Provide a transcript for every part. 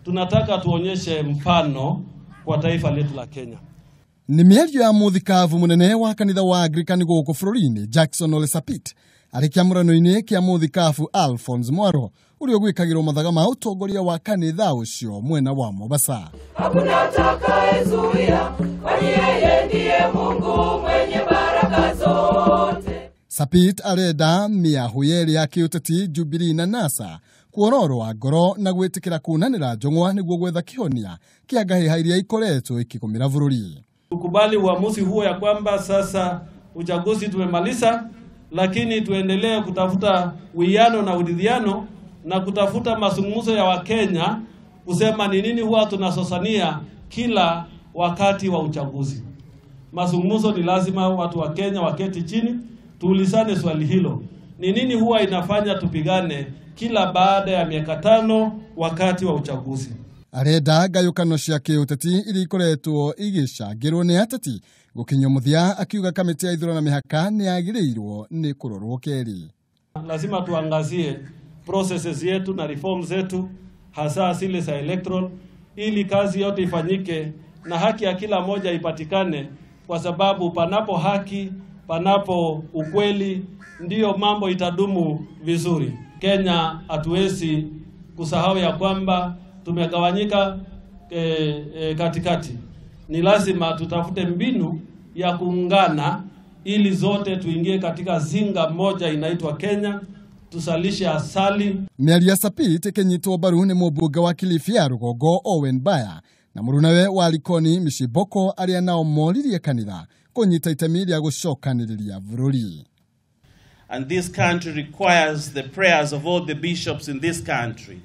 Tunataka tuonyeshe mfano kwa taifa letu la Kenya. Nĩ mĩario ya mũthikabu mũnene wa kanitha wa Anglican gũkũ bũrũri-inĩ Jackson Ole Sapit arĩ kĩamũrano-inĩ kĩa mũthikabu Alphonse Mwaro ũrĩa ũgwĩkagĩrwo mathaga ma ũtongoria wa kanitha ũcio mwena wa Mombasa. Hakuna atakayezuia, kwani yeye ndiye Mungu mwenye baraka zote. Sapit arenda mĩahũ yerĩ ya kĩũteti Jubilee na NASA kuororwa ngoro na gwĩtĩkĩra kunanĩra njũng'wa nĩguo gwetha kĩhonia kĩa ngahĩha iria ikoretwo ikĩgũmĩra bũrũri. Tukubali uamuzi huo ya kwamba sasa uchaguzi tumemaliza, lakini tuendelee kutafuta uwiano na uridhiano na kutafuta mazungumzo ya Wakenya kusema ni nini huwa tunasosania kila wakati wa uchaguzi. Mazungumzo ni lazima, watu wa Kenya waketi chini tuulizane swali hilo. Ni nini huwa inafanya tupigane kila baada ya miaka 5 wakati wa uchaguzi? Arenda ngayũkano cia kĩũteti iria ikoretwo igĩcangĩrwo nĩ ateti gũkinyio mũthia, akiuga kamĩtĩ ya ithurano na mĩhaka nĩ yagĩrĩirwo nĩ kũrorwo kerĩ. Lazima tuangazie processes yetu na reform zetu, hasa zile za electoral, ili kazi yote ifanyike na haki ya kila moja ipatikane, kwa sababu panapo haki, panapo ukweli, ndiyo mambo itadumu vizuri. Kenya hatuwezi kusahau ya kwamba tumegawanyika katikati. Ni lazima tutafute mbinu ya kuungana ili zote tuingie katika zinga moja inaitwa Kenya, tusalishe asali. Mĩario ya Sapit ĩkĩnyitwo mbaru nĩ mũmbunge wa Kilifi ya rũgongo Owen Baya na mũrunawe wa Likoni Mishiboko arĩa nao moririe kanitha kũnyita itemi rĩa gũcokanĩrĩria bũrũri. And this country requires the prayers of all the bishops in this country,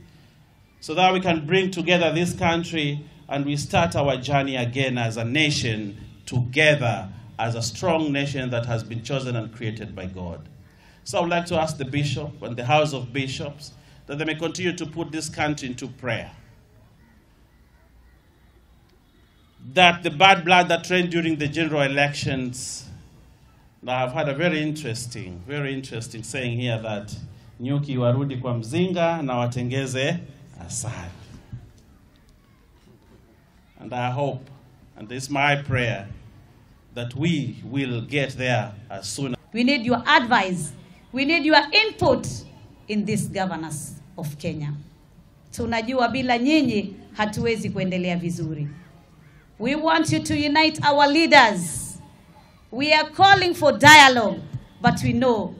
so that we can bring together this country and we start our journey again as a nation together, as a strong nation that has been chosen and created by God. So I would like to ask the bishop and the House of Bishops that they may continue to put this country into prayer. That the bad blood that reigned during the general elections, now I've had a very interesting saying here that nyuki warudi kwa mzinga na watengeze asali. And I hope, and this is my prayer, that we will get there as soon. We need your advice. We need your input in this governance of Kenya. Tunajua bila nyinyi hatuwezi kuendelea vizuri. We want you to unite our leaders. We are calling for dialogue, but we know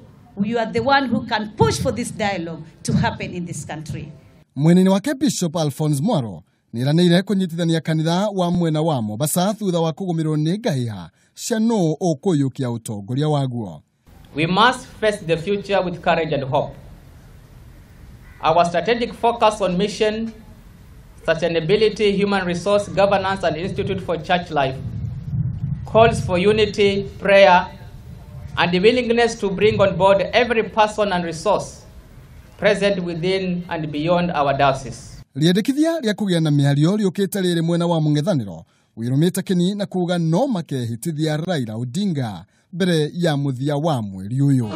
you are the one who can push for this dialogue to happen in this country. Mwenene wake Bishop Alphonse Mwaro nĩeranĩire kũnyitithania kanitha wa mwena wa Mombasa thutha wa kũgũmĩrwo nĩ ngahĩha cia nũũ ũkũiyũkia ũtongoria waguo. We must face the future with courage and hope. Our strategic focus on mission, sustainability, human resource governance, and Institute for Church Life calls for unity, prayer, and the willingness to bring on board every person and resource present within and beyond our diocese. Rĩendekithia rĩa kũgĩa na mĩario rĩũkĩte rĩrĩ mwena wa mũng'ethanĩro wĩrũmĩte kĩni na kuga no makehĩtithia Raila Odinga mbere ya mũthia wa mweri ũyũ.